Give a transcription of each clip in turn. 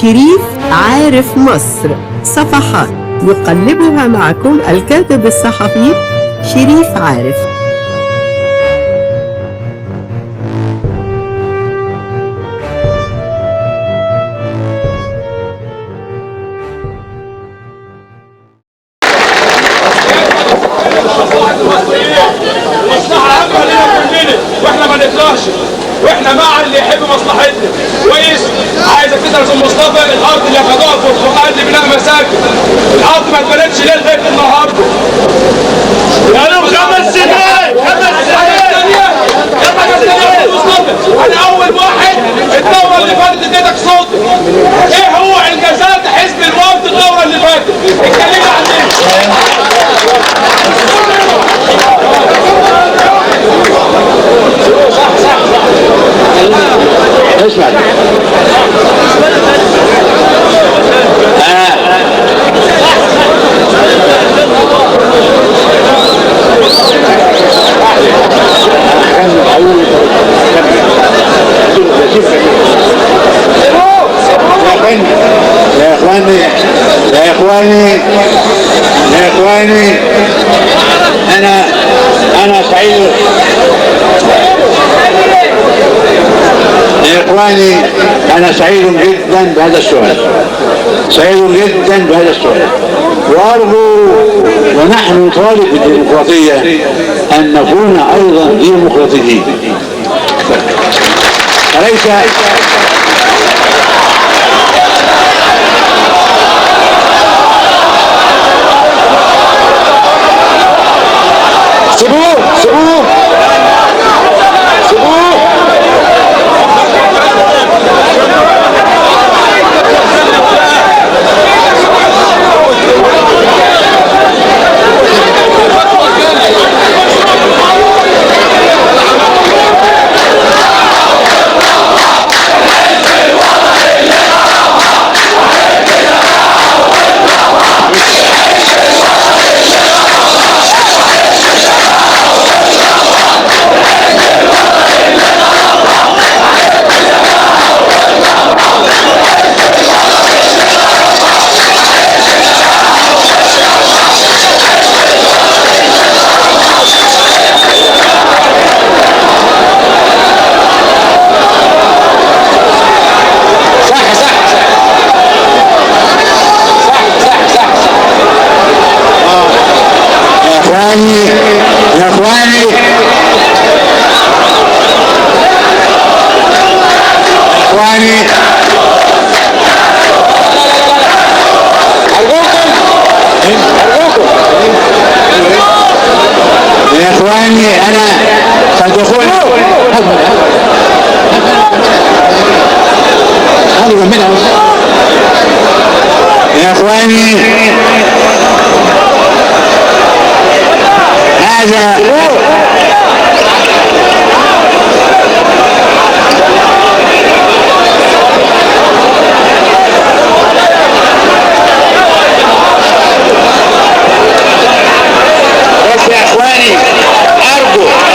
شريف عارف مصر، صفحات يقلبها معكم الكاتب الصحفي شريف عارف. مصلحة عامة لنا كلنا، واحنا ما نكرهش، واحنا مع اللي يحب مصلحتنا. كويس؟ عايزك تسأل في مصطفى الارض اللي اخدوها في الفقهاء اللي بناء مساكن، الارض ما اتبنتش ليه لغاية النهارده؟ بقالهم 5 سنين، 5 سنين. مصطفى انا اول واحد الدورة اللي فاتت اديتك صوتي. ايه هو انجازات حزب الوفد الدورة اللي فاتت؟ اتكلمنا عنها. صح صح صح. اسمع، يا اخواني يا اخواني يا اخواني، انا سعيد يا اخواني، انا سعيد جدا بهذا السؤال، سعيد جدا بهذا السؤال، وارجو ونحن نطالب بالديمقراطية ان نكون ايضا ديمقراطيين. أليس سيبوه سيبوه سيبوه. يا اخواني اخواني، ارجوكم ارجوكم يا اخواني، انا صدقوني يا اخواني، هذا بس يا اخواني،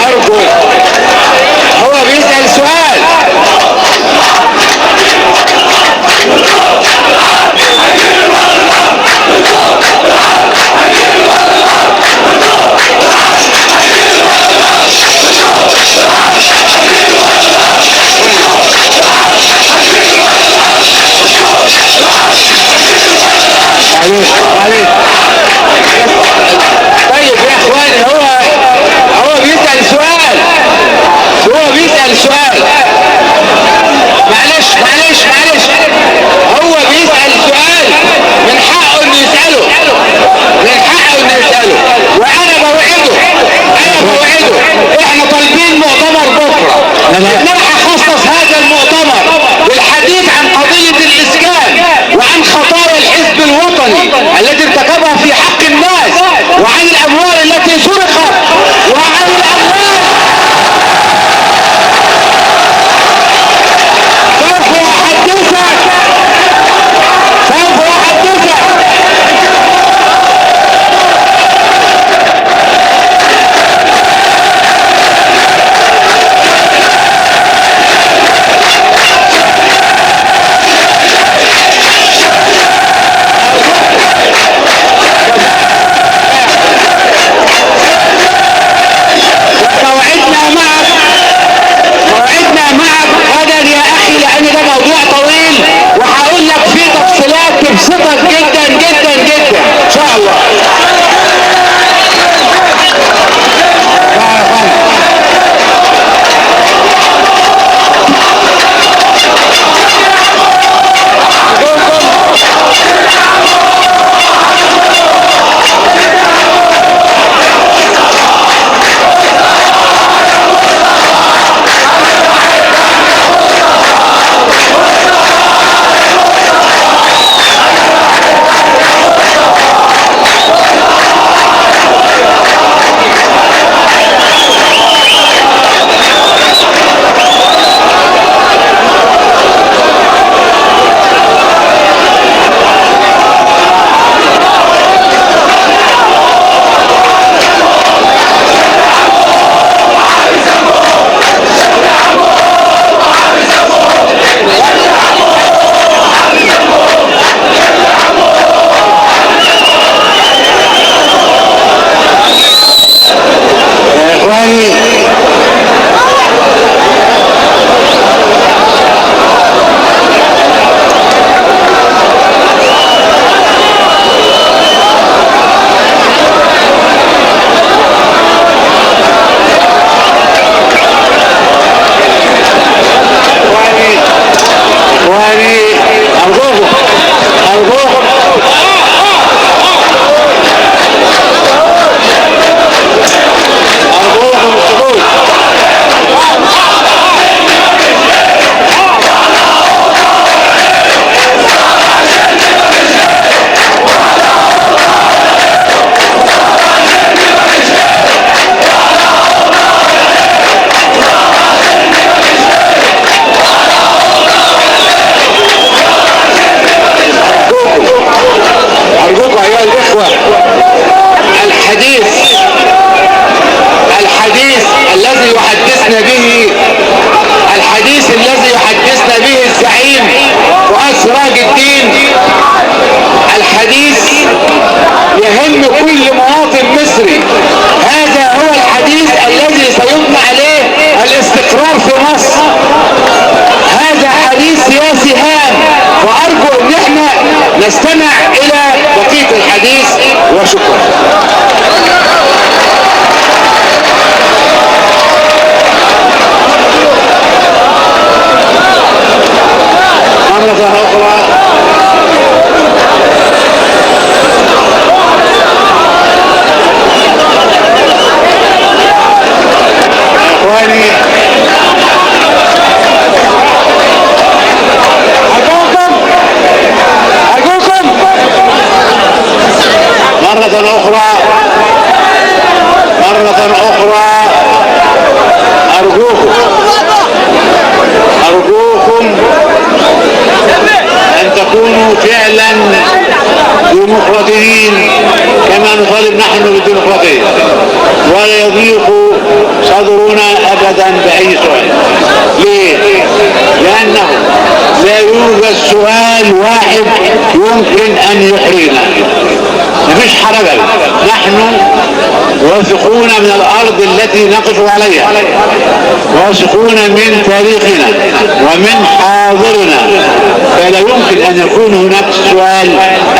ارجو هو بيسأل سؤال. طيب يا اخواني، هو بيسأل سؤال، هو بيسأل سؤال، معلش معلش معلش، هو بيسأل سؤال من حقه انه يسأله، من حقه انه يسأله، وانا بوعده، انا بوعده، احنا طالبين مؤتمر بكره، ان انا هخصص هذا المؤتمر للحديث عن قضية الاسكان وعن خطايا الحزب الوطني التي ارتكبها في حق الناس، وعن الاموال التي سرقت، وعن الاموال. سوف احدثك، سوف احدثك. أرجوكم أرجوكم مرة أخرى، مرة أخرى أرجوكم أرجوكم أن تكونوا فعلا ديمقراطيين كما نطالب نحن بالديمقراطية، ولا يضيق صدرنا أبدا بأي سؤال. ليه؟ لأنه لا يوجد سؤال واحد يمكن أن يحرجنا، مفيش حرج. نحن واثقون من الأرض التي نقف عليها، واثقون من تاريخنا ومن حاضرنا، فلا يمكن أن يكون هناك سؤال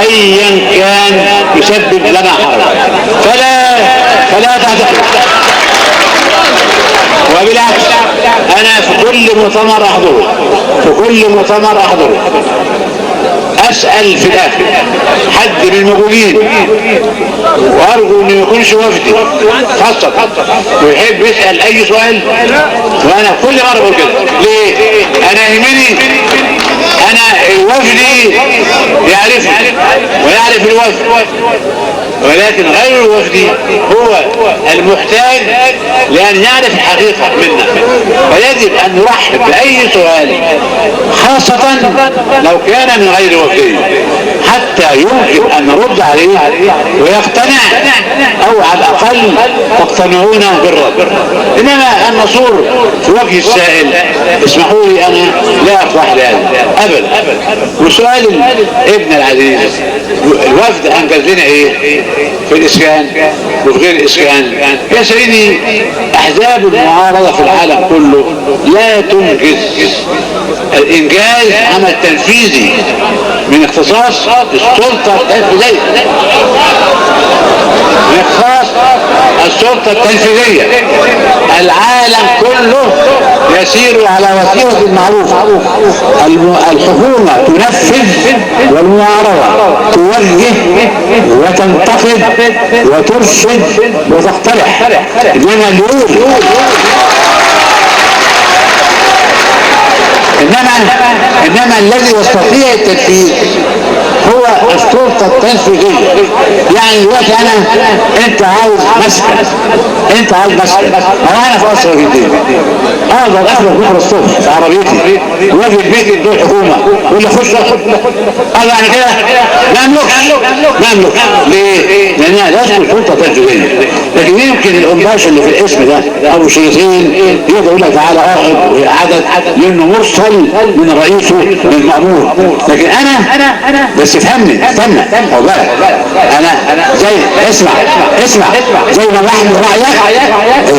أيا كان يسبب لنا حرج. فلا تعتقد. وبالعكس أنا في كل مؤتمر أحضره، في كل مؤتمر أحضره أسأل في الآخر حد من الموجودين، وأرجو إنه ما يكونش وفدي خاصة ويحب يسأل أي سؤال، وأنا كل مرة بقول كده. ليه؟ أنا يهمني، أنا الوفدي يعرفني ويعرف الوفد، ولكن غير الوفدي هو المحتاج لأن يعرف الحقيقة منا، فيجب أن نرحب بأي سؤال خاصة لو كان من غير وفدي حتى يمكن أن نرد عليه ويقتنع، أو على الأقل تقتنعون بالرد. إنما أن نصور في وجه السائل، اسمحوا لي أنا لا أفرح لهذا أبدا. وسؤال ابن العزيز، الوفد أنجز لنا إيه في الإسكان وفي غير الإسكان؟ يا سيدي، أحزاب المعارضة في العالم كله لا تنجز. الإنجاز عمل تنفيذي من اختصاص السلطة التنفيذية، من اختصاص السلطة التنفيذية. العالم كله يسير على وتيرة المعروفة، الحكومة تنفذ والمعارضة توجه وتنتقد وترشد وتقترح. إنما إنما الذي يستطيع التنفيذ هو السلطة التنفيذية. يعني دلوقتي أنا، أنت عاوز مسكن، أنت عاوز مسكن، أنا في قصر الدين أقدر أخرج بكرة الصبح في عربيتي وأجي البيت بدون حكومة ولا خش أقدر يعني كده؟ ما أملكش، ما أملكش. ليه؟ لأن أنا لست سلطة تنفيذية. لكن يمكن القماش اللي في الاسم ده أو الشريطين يقدر يقول لك تعالى اقعد ويقعدك لأنه مرسل من رئيسه للمأمور. لكن أنا بس افهمني، استنى والله انا زي اسمع اسمع زي ما بحمل رايك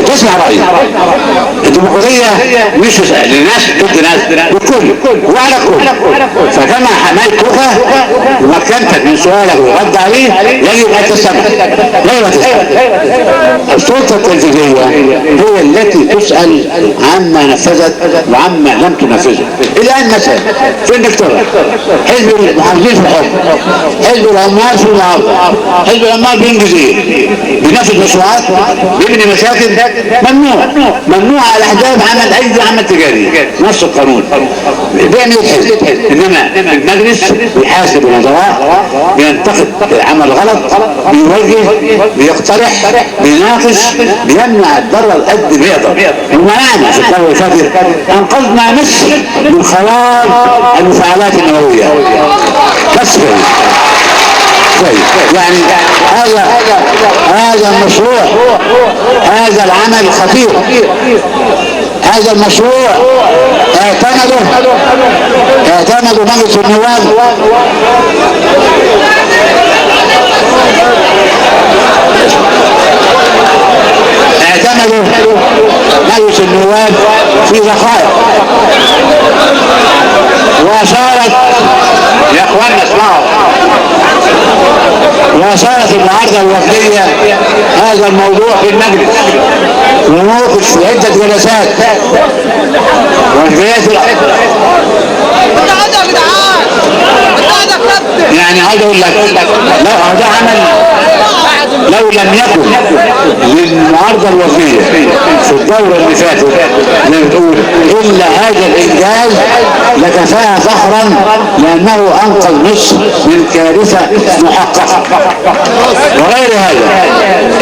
تسمع رايي. الديمقراطية مش للناس ضد ناس، للكل وعلى كل. فكما حملتك ومكنتك من سؤالك والرد عليه يجب ان تستمع، يجب ان تستمع. السلطة التنفيذية هي التي تسال عما نفذت وعما لم تنفذه. الان مثلا في انجلترا حزب المحافظين في الحكم، حزب العمال في المعارضة. حزب العمال بينجز ايه؟ بينفذ مشروعات، بيبني مساكن. ممنوع، ممنوع على الاحزاب عمل اي عمل تجاري، نص القانون بيعمل الحزب. انما المجلس بيحاسب الوزراء، بينتقد العمل غلط، بيوجه، بيقترح، بيناقش، بيمنع الضرر قد ما يقدر. ومنعنا في الدورة اللي فاتت، انقذنا مصر من خراب المفاعلات النووية. بس كده. يعني هذا المشروع، هذا العمل الخطير، هذا المشروع اعتمدوا مجلس النواب. اعتمدوا مجلس النواب في دقائق، وأشارت يا اخوانا اسمعوا، وأشارت المعارضة الوفدية هذا الموضوع في المجلس وناقش في عدة جلسات وجلسات. يعني عايز اقول لك لا، ده عمل لو لم يكن للمعارضة الوفية في الدورة اللي فاتت زي ما بتقول إلا هذا الإنجاز لكفاها فخرا، لأنه أنقذ مصر من كارثة محققة. وغير هذا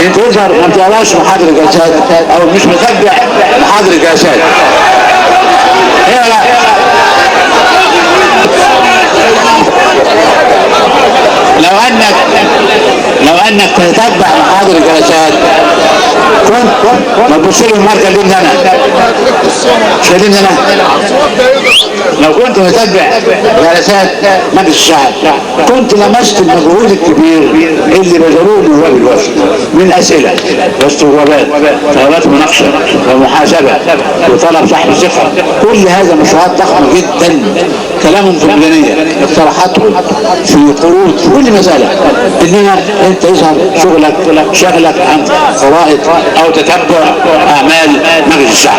أنت تظهر ما بتقراش محاضرة جلسات أو مش متبع محاضرة جلسات. لو انك تتبع محاضر الجلسات كنت ما تبص لي الماركة اللي انا مش كلمني انا. لو كنت متبع جلسات مجلس الشعب كنت لمست المجهود الكبير اللي بذلوه نواب الوفد من اسئلة واستجوابات طلبات مناقشة ومحاسبه وطلب سحب ثقة. كل هذا مشروعات ضخمة جدا، كلامهم في الميزانية، اقتراحاتهم في قروض، في كل مسالة. انما انت يظهر شغلك شغلك عن قراءة او تتبع اعمال مجلس الشعب.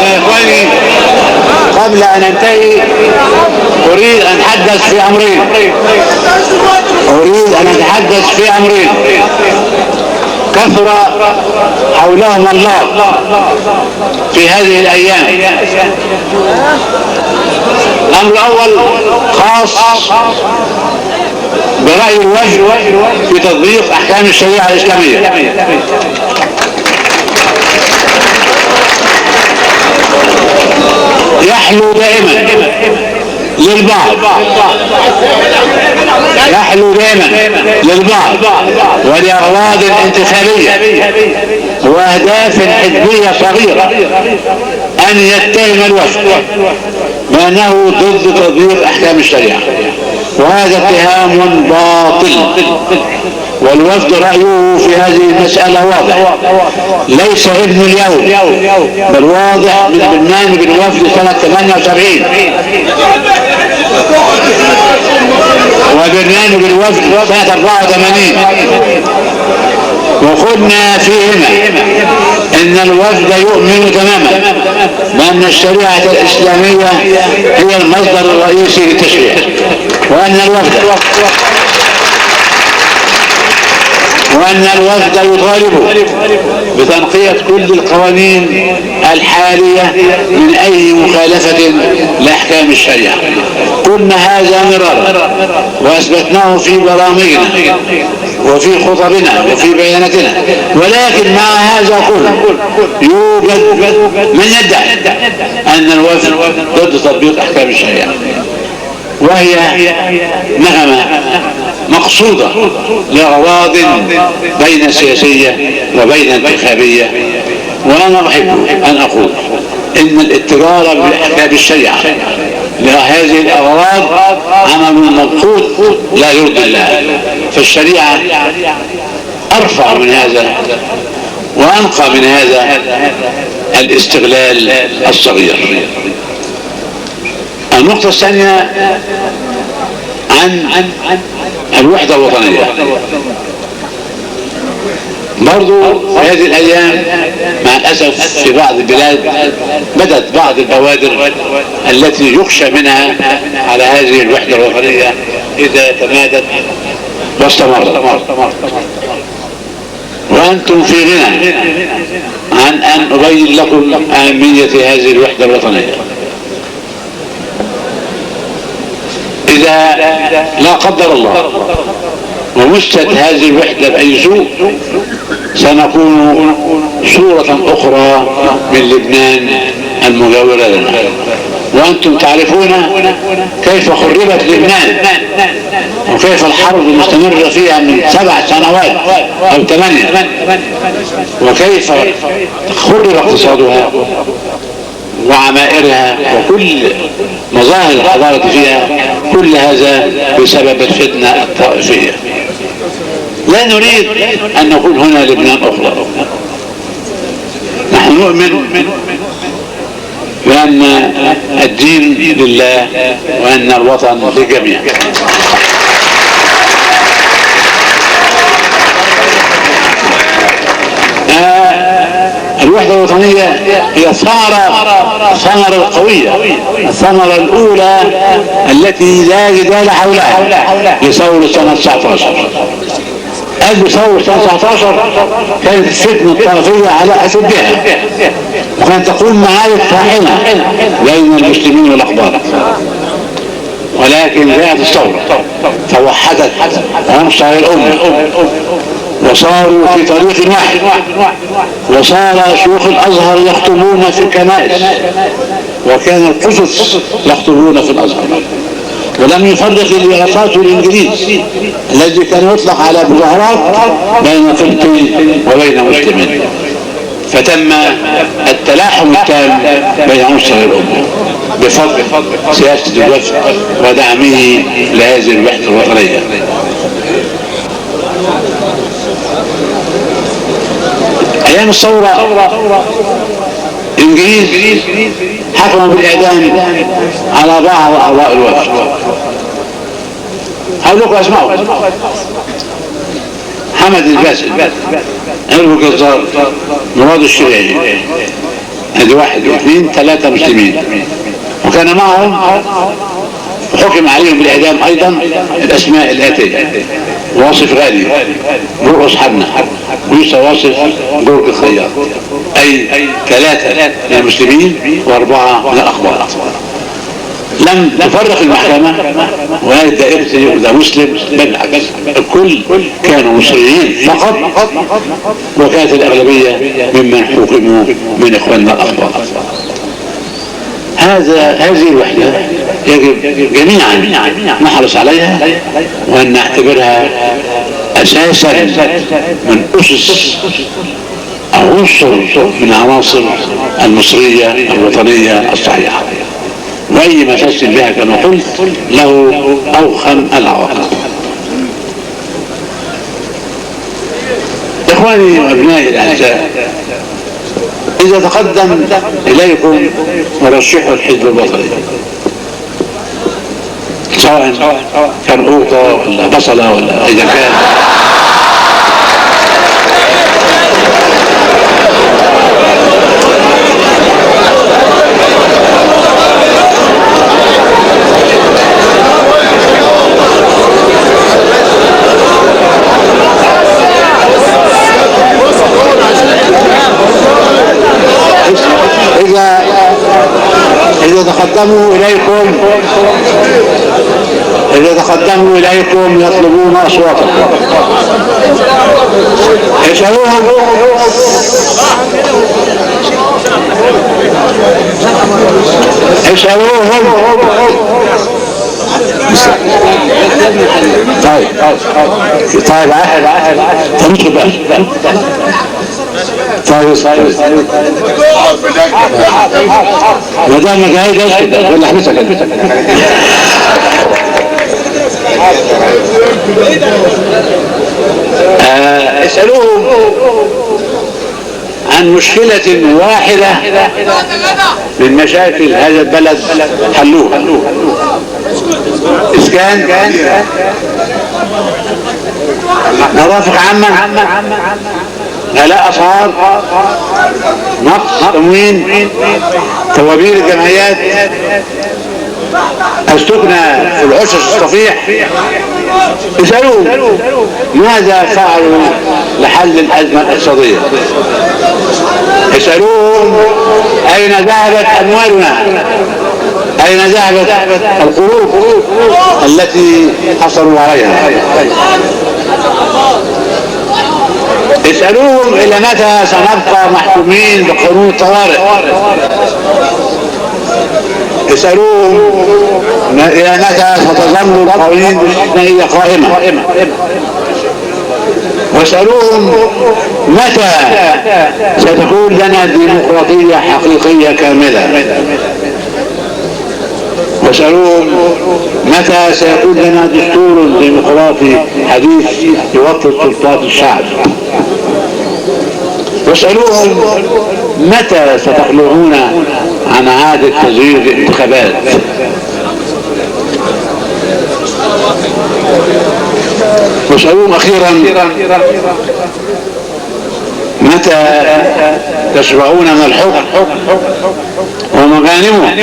يا اخواني، قبل ان انتهي اريد ان اتحدث في امرين. اريد ان اتحدث في امرين كثر حولهم الله في هذه الايام. الامر الاول خاص برأي الوجه في تطبيق احكام الشريعة الاسلامية. يحلو دائما للبعض، يحلو دائما للبعض ولأغراض انتخابية وأهداف حزبية صغيرة أن يتهم الوفد بأنه ضد تطبيق أحكام الشريعة، وهذا اتهام باطل. والوفد رأيه في هذه المسألة واضح، ليس ابن اليوم بل واضح من برنامج الوفد سنة 78 وبرنامج الوفد سنة 84، وقلنا فيهما إن الوفد يؤمن تماما بأن الشريعة الإسلامية هي المصدر الرئيسي للتشريع، وأن الوفد يطالب بتنقية كل القوانين الحالية من أي مخالفة لأحكام الشريعة. قلنا هذا مرارا وأثبتناه في برامجنا وفي خطبنا وفي بياناتنا، ولكن مع هذا كله يوجد من يدعي أن الوفد ضد تطبيق أحكام الشريعة، وهي نغمة مقصودة لأغراض بين سياسية وبين انتخابية. وأنا أحب أن أقول إن الاتجار بأحكام الشريعة لهذه الأغراض عمل مبقوت لا يرضي الله، فالشريعة أرفع من هذا وأنقى من هذا الاستغلال الصغير. النقطة الثانية عن الوحدة الوطنية. برضو في هذه الأيام مع الأسف في بعض البلاد بدأت بعض البوادر التي يخشى منها على هذه الوحدة الوطنية إذا تمادت واستمرت. وأنتم في غنى عن أن أبين لكم أهمية هذه الوحدة الوطنية. إذا لا قدر الله ومست هذه الوحدة بأي سوء سنكون صورة أخرى من لبنان المجاورة لنا، وأنتم تعرفون كيف خربت لبنان وكيف الحرب المستمرة فيها من 7 سنوات أو 8، وكيف خرب اقتصادها وعمائرها وكل مظاهر الحضارة فيها، كل هذا بسبب الفتنة الطائفية. لا نريد أن نكون هنا لبنان أخرى. نحن نؤمن بأن الدين لله وأن الوطن للجميع. الوحدة الوطنية هي الثمرة القوية، الثمرة الأولى التي لا جدال حولها لثورة سنة 19. قبل ثورة سنة 19 كانت الفتنة الطائفية على أشدها، وكانت تقوم معارك طاحنة بين المسلمين والأقباط، ولكن جاءت الثورة فوحدت عنصر الأمة، وصاروا في طريق واحد، وصار شيوخ الأزهر يخطبون في الكنائس، وكان القسس يخطبون في الأزهر، ولم يفرق الإغاثات الإنجليز الذي كان يطلق على مظاهرات بين قبط وبين مسلمين، فتم التلاحم التام بين عنصر الأمة بفضل سياسة الوفد ودعمه لهذه الوحدة الوطنية. أيام الثورة الإنجليز حكموا بالإعدام على بعض أعضاء الوفد. هقول لكم أسمائهم: حمد الباسل، علو الجزار، مراد الشريعي، ادي 1 و2 3 مسلمين، وكان معهم وحكم عليهم بالإعدام أيضا الأسماء الآتية: واصف غالي، مرقص حبنة، ويوسف واصف، جورج الخياط، أي 3 من المسلمين و4 من الأخبار. لم تفرق المحكمة ولا دائرة ده مسلم، بالعكس الكل كانوا مصريين فقط، وكانت الأغلبية ممن حكموا من إخواننا الأخبار. هذه الوحدة يجب جميعا نحرص عليها وأن نعتبرها أساسا من أسس أو عنصر من عناصر المصرية الوطنية الصحيحة، وأي مساس بها كما قلت له أوخم العواقب. إخواني وأبنائي الأعزاء، إذا تقدم إليكم مرشح الحزب الوطني سواء كان قوطة ولا بصلة ولا أيا كان، إذا تقدموا إليكم يطلبون أصواتكم، اسألوهم طيب طيب بقى. طيب ما دام جاي اسكت ولا احبسك. اسألوهم عن مشكلة واحدة من مشاكل هذا البلد حلوها: إسكان، مرافق عامة، غلاء أسعار، نقص تموين، توابير الجمعيات، السكنى في العشش الصفيح. اسألوهم ماذا فعلوا لحل الأزمة الاقتصادية. اسألوهم أين ذهبت أموالنا، أين ذهبت القروض التي حصلوا عليها. اسألوهم إلى متى سنبقى محكومين بقانون الطوارئ. اسألوهم إلى متى ستظل القوانين الاستثنائية قائمة. واسألوهم متى ستكون لنا ديمقراطية حقيقية كاملة. واسألوهم متى سيكون لنا دستور ديمقراطي حديث يوطد سلطات الشعب. واسألوهم متى ستخلعون عن عادة تزوير الانتخابات. واسألوهم أخيرا متى تشبعون من الحكم ومغانمه؟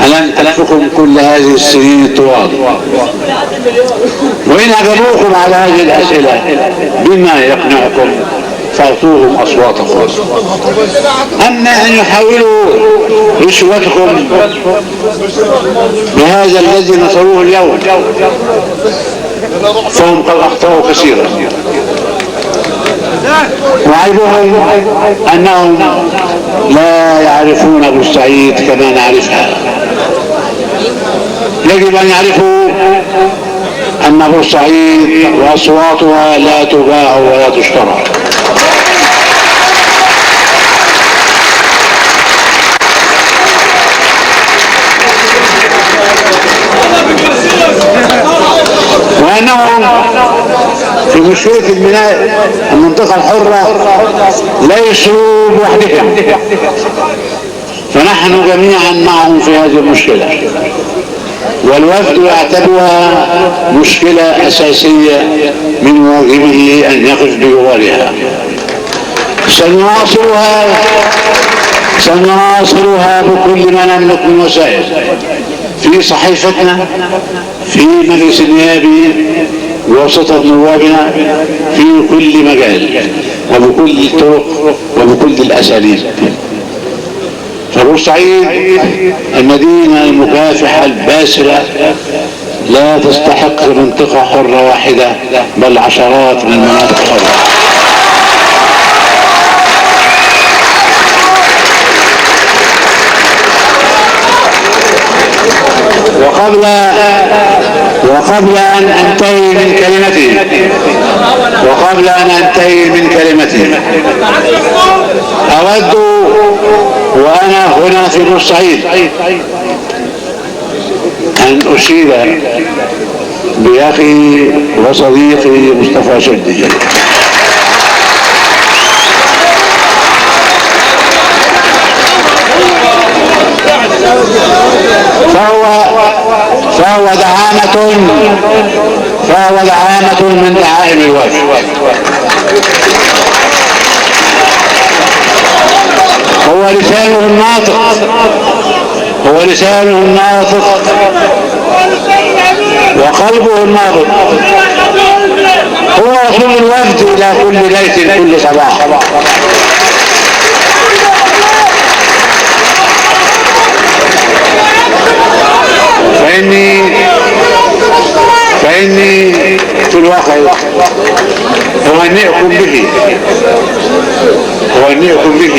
ألم تكفكم كل هذه السنين الطوال؟ وإن أجابوكم على هذه الأسئلة بما يقنعكم فأعطوهم أصواتكم. أما أن يحاولوا رشوتكم بهذا الذي نصروه اليوم فهم قد أخطأوا كثيرا، وعيبهم أنهم لا يعرفون بورسعيد كما نعرفها. يجب أن يعرفوا أن بورسعيد وأصواتها لا تباع ولا تشترى. وأنهم في مشكلة الميناء المنطقة الحرة ليسوا بوحدهم، فنحن جميعا معهم في هذه المشكلة، والوفد يعتبرها مشكلة أساسية من واجبه أن يقف بجوارها. سنواصلها بكل ما نملك من وسائل، في صحيفتنا، في مجلس النيابي بواسطة نوابنا، في كل مجال وبكل الطرق وبكل الأساليب. فبورسعيد المدينة المكافحة الباسلة لا تستحق منطقة حرة واحدة، بل عشرات من المناطق الحرة. وقبل أن أنتهي من كلمتي أود وأنا هنا في بورسعيد أن أشيد بأخي وصديقي مصطفى شدي. فهو دعامة من دعائم الوفد. هو لسانه الناطق وقلبه النابض. هو رسول الوفد إلى كل بيت كل صباح. فإني في الواقع أهنئكم به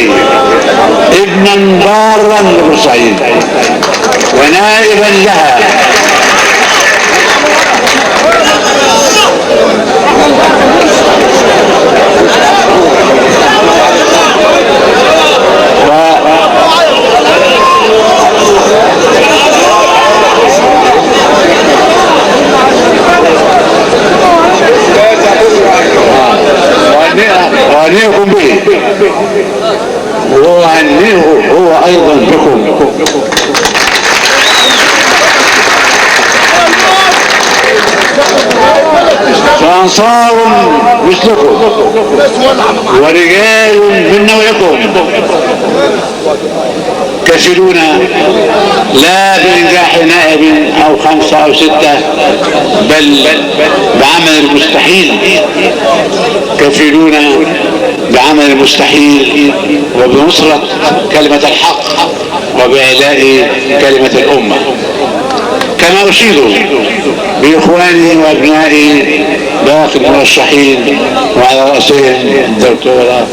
ابنا بارا لبورسعيد ونائبا لها. أهنئكم به وأهنئه هو أيضا بكم. فأنصار مثلكم ورجال من نوعكم كفلون لا بإنجاح نائب أو 5 أو 6، بل بعمل المستحيل. كفلون بعمل المستحيل وبنصرة كلمة الحق وبإعلاء كلمة الأمة. كما أشيد بإخواني وأبنائي باقي المرشحين وعلى رأسهم الدكتورة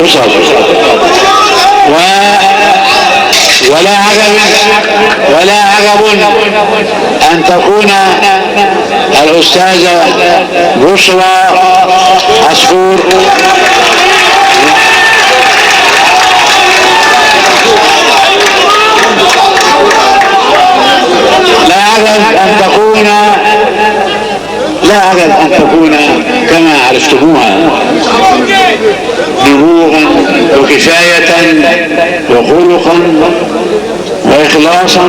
بشرى. ولا عجب أن تكون الأستاذة بشرى عصفور لا عجب أن تكون كما عرفتموها نبوغا وكفاية وخلقا وإخلاصا. إخلاصا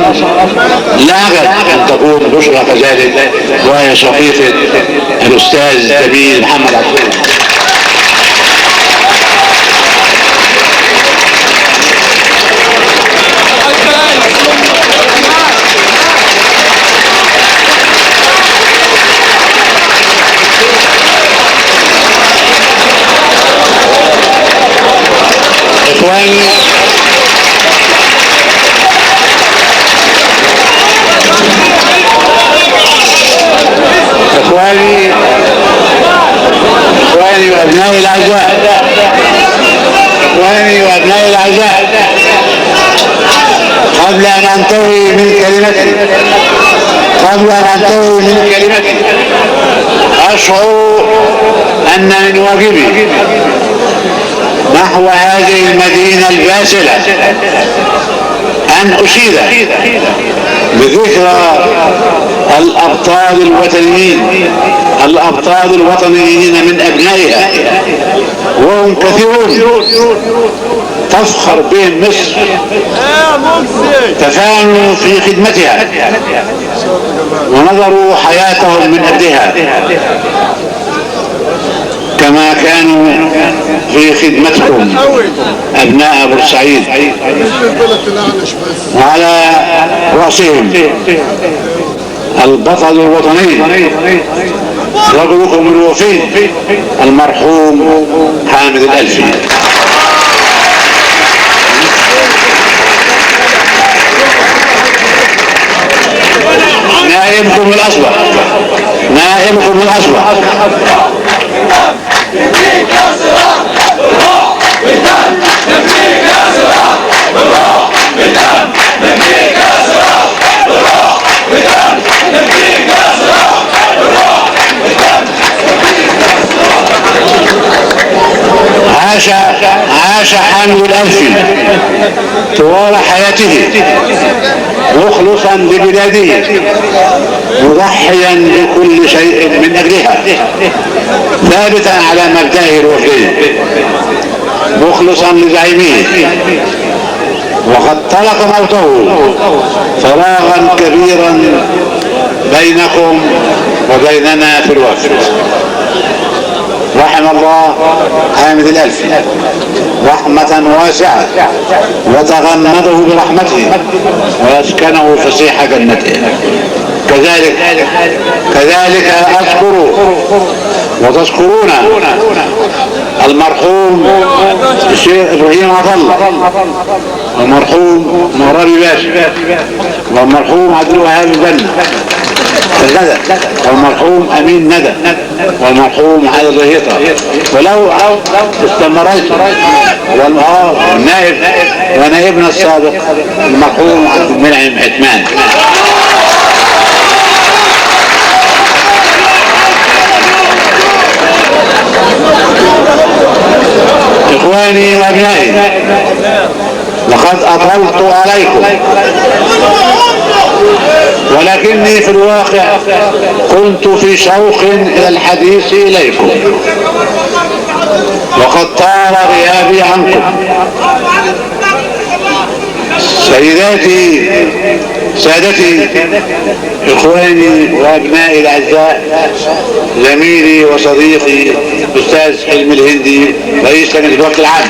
لا أن تكون بشرى كذلك، وهي شقيقة الأستاذ الزميل محمد عبد الله. إخواني، إخواني، إخواني وأبنائي الأعزاء، إخواني وأبنائي الأعزاء، قبل أن أنتهي من كلمتي، قبل أن أنتهي من كلمتي، أشعر أن من واجبي نحو هذه المدينة الباسلة أن أشيد بذكرى الأبطال الوطنيين، الأبطال الوطنيين من أبنائها، وهم كثيرون تفخر بهم مصر، تفانوا في خدمتها ونظروا حياتهم من أجلها كما كانوا في خدمتكم أبناء بورسعيد، وعلى رأسهم البطل الوطني رجلكم الوفي المرحوم حامد الألفي. نائبكم الأسبق، نائبكم الأسبق. عاش حامد الألفي طوال حياته مخلصا لبلاده، مضحيا بكل شيء من أجلها، ثابتا على مبدئه الوفي، مخلصا لزعيمه، وقد ترك موته فراغا كبيرا بينكم وبيننا في الوفد. رحم الله حامد الألفي رحمة واسعة، وتغمده برحمته ويسكنه فسيح جنته. كذلك أذكر وتذكرون المرحوم الشيخ إبراهيم عطا الله، والمرحوم مغربي باشا، والمرحوم عبد الوهاب البنا الغدا، والمرحوم أمين ندى، والمرحوم علي الرهيطة، ولو استمريت، والنائب ونائبنا السابق المرحوم عبد المنعم عثمان. إخواني وأبنائي، لقد أطلت عليكم، ولكني في الواقع كنت في شوق إلى الحديث إليكم، وقد طال غيابي عنكم. سيداتي سادتي، إخواني وأبنائي الأعزاء، زميلي وصديقي الأستاذ حلمي الهندي رئيس لجنة الوقت العام،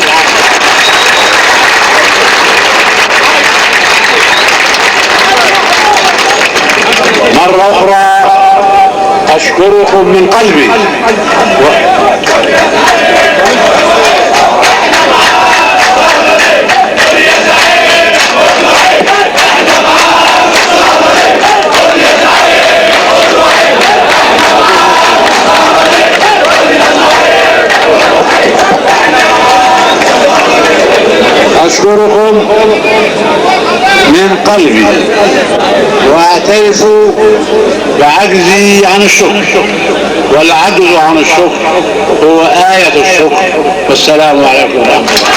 مرة أخرى أشكركم من قلبي. أشكركم من قلبي، وأعترف بعجزي عن الشكر، والعجز عن الشكر هو آية الشكر. والسلام عليكم ورحمة الله.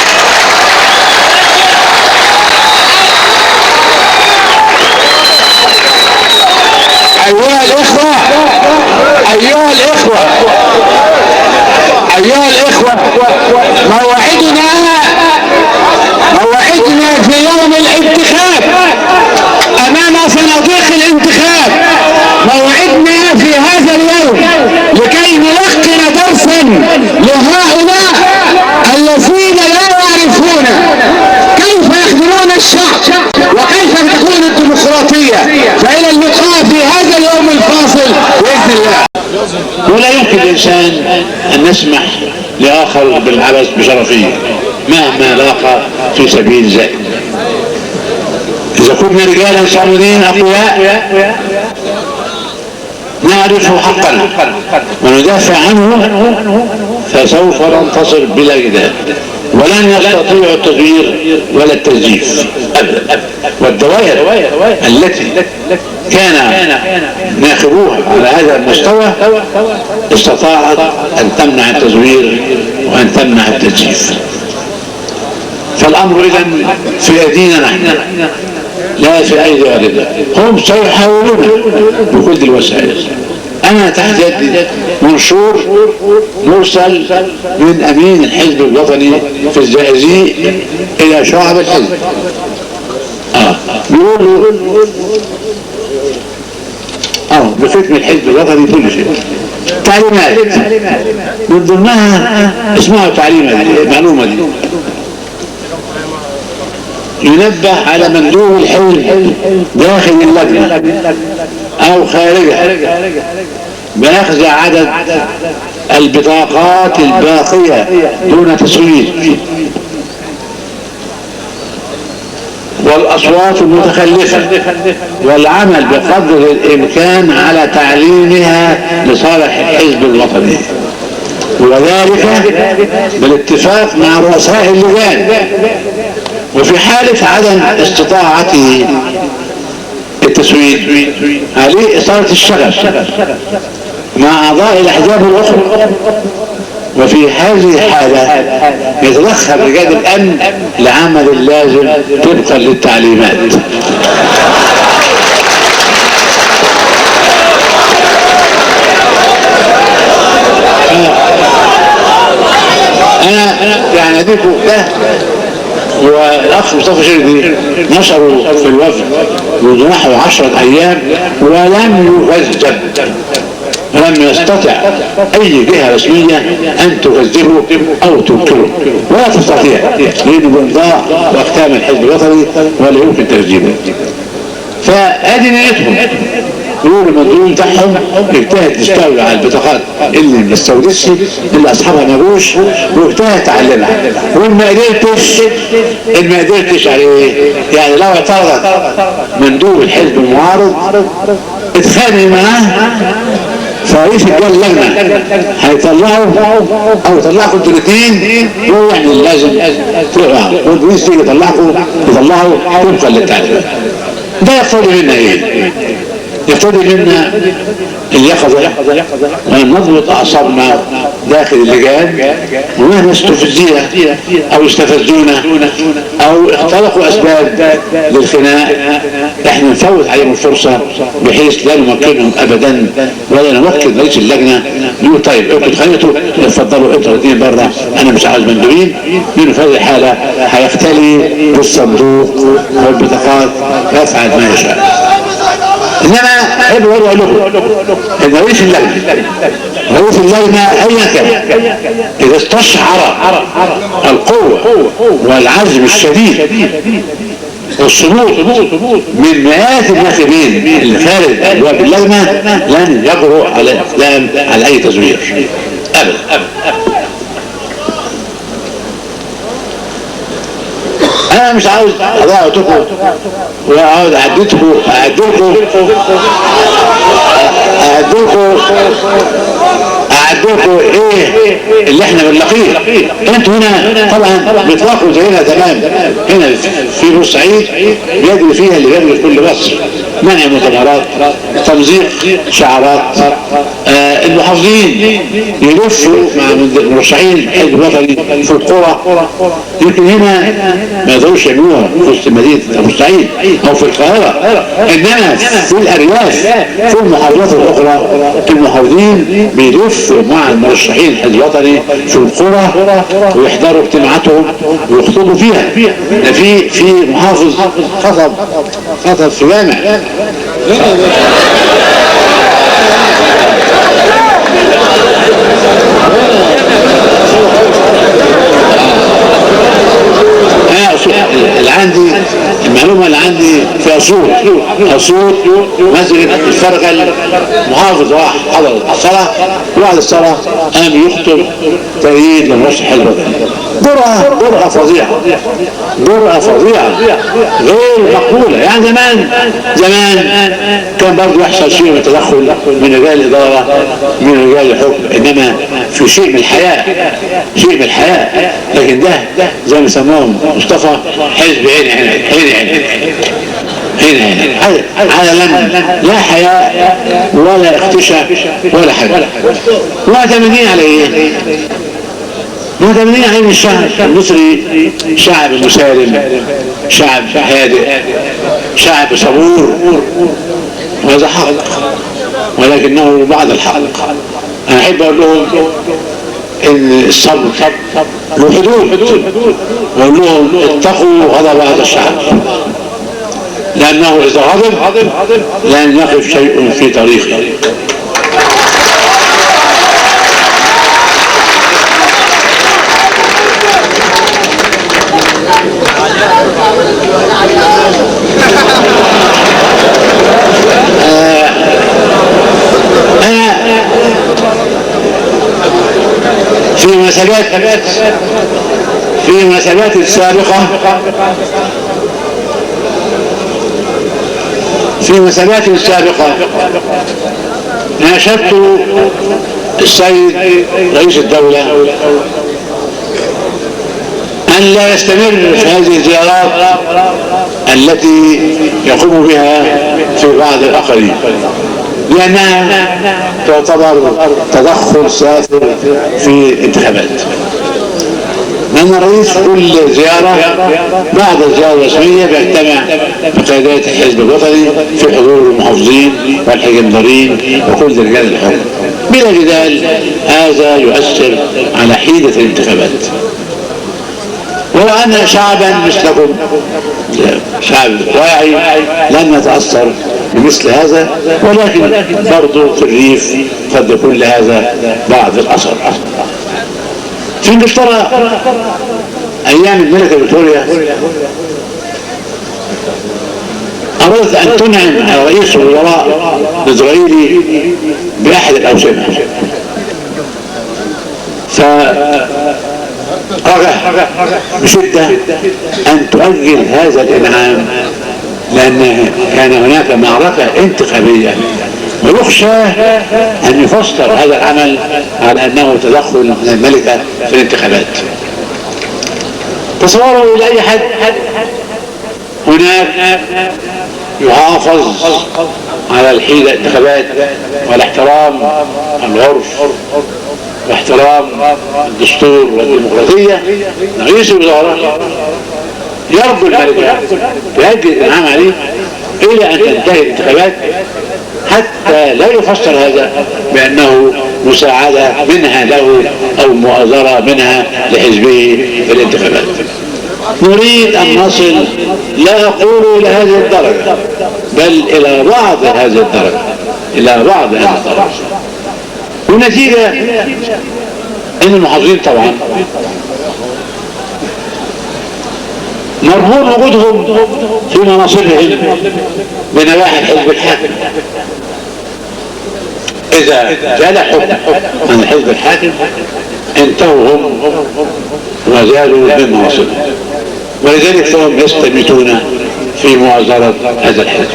أيها الإخوة، أيها الإخوة، أيها الإخوة، موعدنا في يوم الانتخاب. الرئاسية. فإلى اللقاء في هذا اليوم الفاصل بإذن الله. ولا يمكن الإنسان أن نسمح لآخر بالعبث بشرفه مهما لاقى في سبيل ذلك. إذا كنا رجالا صامدين أقوياء نعرف حقنا وندافع عنه فسوف ننتصر بلا جدال، ولن يستطيع التزوير ولا التزييف أبدا. والدوائر التي كان ناخبوها على هذا المستوى استطاعت أن تمنع التزوير وأن تمنع التزييف. فالأمر إذن في أيدينا نحن لا في أيدي غيرنا. هم سيحاولون بكل الوسائل. أنا تحت يدي منشور مرسل من أمين الحزب الوطني في الزقازيق إلى شعب الحزب، بيقول له بختم الحزب الوطني كل شيء، تعليمات من ضمنها اسمعوا تعليمة المعلومة دي، ينبه على مندوب الحزب داخل اللجنة أو خارجها بأخذ عدد البطاقات الباقية دون تصويت والأصوات المتخلفة، والعمل بقدر الإمكان على تعليمها لصالح الحزب الوطني، وذلك بالاتفاق مع رؤساء اللجان. وفي حالة عدم استطاعته التسويد عليه إثارة الشغب مع أعضاء الأحزاب الأخرى، وفي هذه الحالة يتدخل رجال الأمن لعمل اللازم طبقا للتعليمات. أنا يعني أديكم ده، والأخ مصطفى شربي نشروا في الوفد منذ نحو 10 أيام ولم يكذب، ولم يستطع أي جهة رسمية أن تكذبه أو تنكره، ولا تستطيع، لأنه بإمضاء وأختام الحزب الوطني ولا يمكن تكذيبه. فأدي نيتهم، يقولوا المندوب بتاعهم اجتهد تستولى على البطاقات اللي ما استولتش اللي اصحابها ما جوش، واجتهد تعلمها، وان ما قدرتش ان ما قدرتش عليه، يعني لو اعترضت مندوب الحزب المعارض اتخانق معاه فرئيس اللجنة هيطلعه او يطلعكم انتوا الاثنين، وهو يعني لازم تقع والبوليس يجي يطلعكم يطلعوا طبقا للتعليمات. ده يقتضي منا ايه؟ يقتضي منا اليقظة وأن نضبط أعصابنا داخل اللجان، ومهما استفزينا أو استفزونا أو اختلقوا أسباب للخناق احنا نفوت عليهم الفرصة بحيث لا نمكنهم أبدا ولا نمكن رئيس اللجنة نقول طيب انتوا اتخانقتوا اتفضلوا انتوا الاثنين بره، أنا مش عاوز مندوبين. لأنه في هذه الحالة هيختلي بالصندوق والبطاقات ويفعل ما يشاء. انما احب اقول لكم ان رئيس اللجنة ايا كان اذا استشعر القوة والعزم الشديد والصمود من مئات الناخبين اللي خارج ابواب اللجنة لن يجرؤ على الاقدام على اي تزوير ابدا. انا مش عاوز اضيع وقتكم واقعد اعدلكم اعدلكم اعدلكم اعدلكم ايه اللي احنا بنلاقيه. انتوا هنا طبعا بتلاقوا زينا تمام، هنا في بورسعيد بيجري فيها اللي بيجري في كل مصر، منع مؤتمرات، تمزيق شعارات، المحافظين يلفوا مع مرشحين الحزب الوطني في القرى، يمكن هنا ما يقدروش يعملوها في وسط مدينة بورسعيد او في القاهرة، انما في الارياف في المحافظات الاخرى المحافظين بيلفوا مع المرشحين الحزب الوطني في القرى ويحضروا اجتماعاتهم ويخطبوا فيها. ده في محافظ خطب في جامع. اللي عندي، المعلومة اللي عندي في اسيوط، مسجد الفرغل، محافظ راح حضر الصلاة، وبعد الصلاة قام يخطب تأييد للمرشح الوطني. جرأة فظيعة، جرأة فظيعة غير مقبولة. يعني زمان كان برضه يحصل شيء من التدخل من رجال الإدارة، من رجال الحكم، إنما في شيء من الحياء، شيء من الحياء. لكن ده زي ما سموهم مصطفى حزب عين عين عين عين عين عين، هذا لم لا حياء ولا اختشاء ولا حاجة. معتمدين على ايه؟ معتمدين على الشعب المصري، شعب مسالم، شعب هادئ، شعب صبور، وهذا حق، ولكنه بعض الحق. انا احب اقول لهم ان الصبر له حدود، واقول لهم اتقوا غضب هذا الشعب، لانه اذا غضب لن يقف شيء في طريقه. أنا في مناسبات سابقة، في مناسبات سابقة ناشدت السيد رئيس الدولة أن لا يستمر في هذه الزيارات التي يقوم بها في بعض الأقاليم، لأنها تعتبر تدخل سافر في الانتخابات. لأن الرئيس كل زيارة بعد الزيارة الرسمية بيجتمع بقيادات الحزب الوطني في حضور المحافظين والحجندرين وكل رجال الحكم، بلا جدال هذا يؤثر على حيدة الانتخابات. ولو أن شعبا مثلكم، شعب واعي، لن نتأثر بمثل هذا، ولكن برضه في الريف قد يكون لهذا بعض الأثر. في انجلترا ايام الملكة فيكتوريا ارادت ان تنعم على رئيس الوزراء الاسرائيلي باحد الاوسمه، فرجع بشده ان تؤجل هذا الانعام، لان كان هناك معركة انتخابية ويخشى أن يفسر هذا العمل على أنه تدخل من الملكة في الانتخابات. تصوروا إلى أي حد هناك يحافظ على الحيلة الانتخابات والاحترام العرف واحترام الدستور والديمقراطية. رئيس الوزراء يرجو الملكة تؤجل الإنعام عليه إلى أن تنتهي الانتخابات، حتى لا يفسر هذا بأنه مساعدة منها له أو مؤازرة منها لحزبه في الانتخابات. نريد أن نصل، لا أقول إلى هذه الدرجة، بل إلى بعض هذه الدرجة، إلى بعض هذه الدرجة. والنتيجة أن المحافظين طبعا مرهون وجودهم في مناصبهم بنواحي الحزب الحاكم. إذا زال حكم عن الحزب الحاكم انتهوا هم وزالوا من مناصبهم، ولذلك فهم يستميتون في مؤازرة هذا الحزب.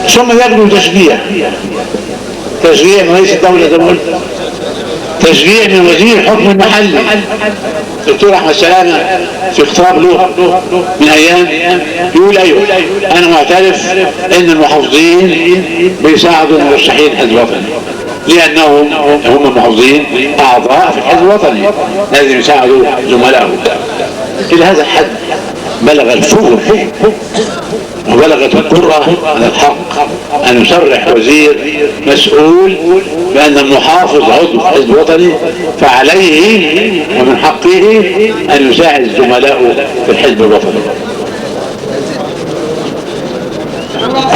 ثم يجدوا تشجيع من رئيس الدولة زي ما قلت، تشجيع من وزير الحكم المحلي الدكتور احمد سلامه في خطاب له من ايام يقول ايوه انا معترف ان المحافظين بيساعدوا المرشحين الحزب الوطني، لانهم هم المحافظين اعضاء في الحزب الوطني، لازم يساعدوا زملائهم. الى هذا الحد بلغ الفجر وبلغت الجرأة على الحق أن يصرح وزير مسؤول بأن المحافظ عضو في الحزب الوطني، فعليه ومن حقه أن يساعد زملائه في الحزب الوطني.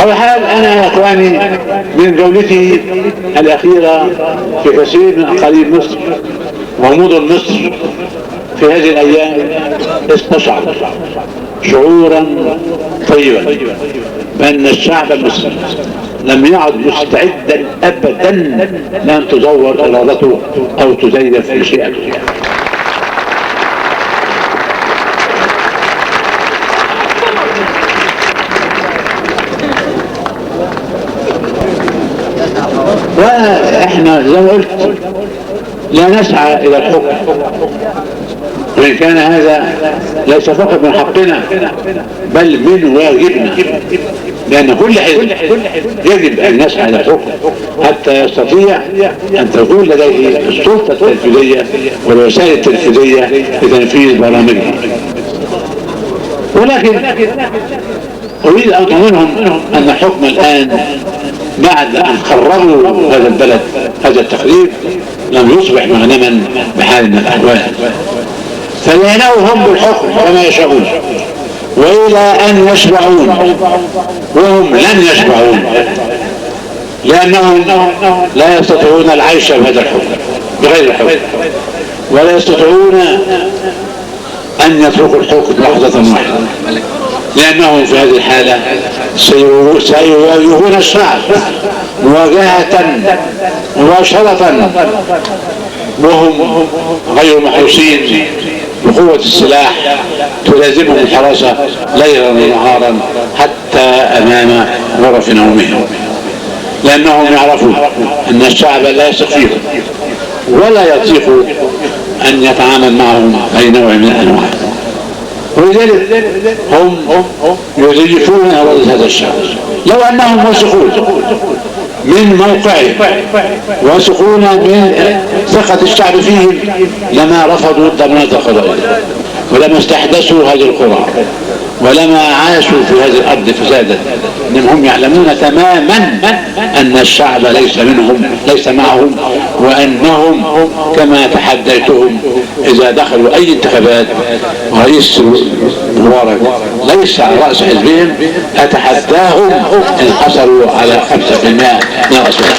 أول حال أنا يا إخواني من جولتي الأخيرة في كثير من أقاليم مصر ومدن مصر في هذه الأيام استشعر شعورا طيبا بأن الشعب المصري لم يعد مستعدا أبدا لأن تزور إرادته أو تزيف مشيئته. وإحنا زي ما قلت لا نسعى إلى الحكم، وإن كان هذا ليس فقط من حقنا بل من واجبنا، لأن كل حزب يجب أن يسعى إلى الحكم حتى يستطيع أن تكون لديه السلطة التنفيذية والوسائل التنفيذية لتنفيذ برامجه. ولكن أريد أن أطمئنهم أن الحكم الآن بعد أن خربوا هذا البلد هذا التخريب لم يصبح مغنما بحال من الأحوال، فلينالوا هم بالحكم كما يشاءون وإلى أن يشبعون، وهم لن يشبعون لأنهم لا يستطيعون العيش بهذا الحكم بغير الحكم، ولا يستطيعون أن يتركوا الحكم لحظة واحدة، لأنهم في هذه الحالة سيواجهون الشعب مواجهة مباشرة وهم غير محروسين بقوة السلاح تلازمهم الحراسة ليلا ونهارا حتى أمام غرف نومهم، لأنهم يعرفون أن الشعب لا يثق فيهم ولا يطيق أن يتعامل معهم أي نوع من الأنواع، ولذلك هم يزيفون إرادة هذا الشعب. لو أنهم واثقون من موقعهم واثقون من ثقة الشعب فيهم لما رفضوا الضمانات القضائية، ولما استحدثوا هذه القرى، ولما عاشوا في هذه الأرض فسادا، إنهم يعلمون تماما أن الشعب ليس منهم ليس معهم، وأنهم كما تحديتهم إذا دخلوا أي انتخابات رئيس مبارك ليس على رأس حزبهم أتحداهم إن حصلوا على 5% من الأصوات.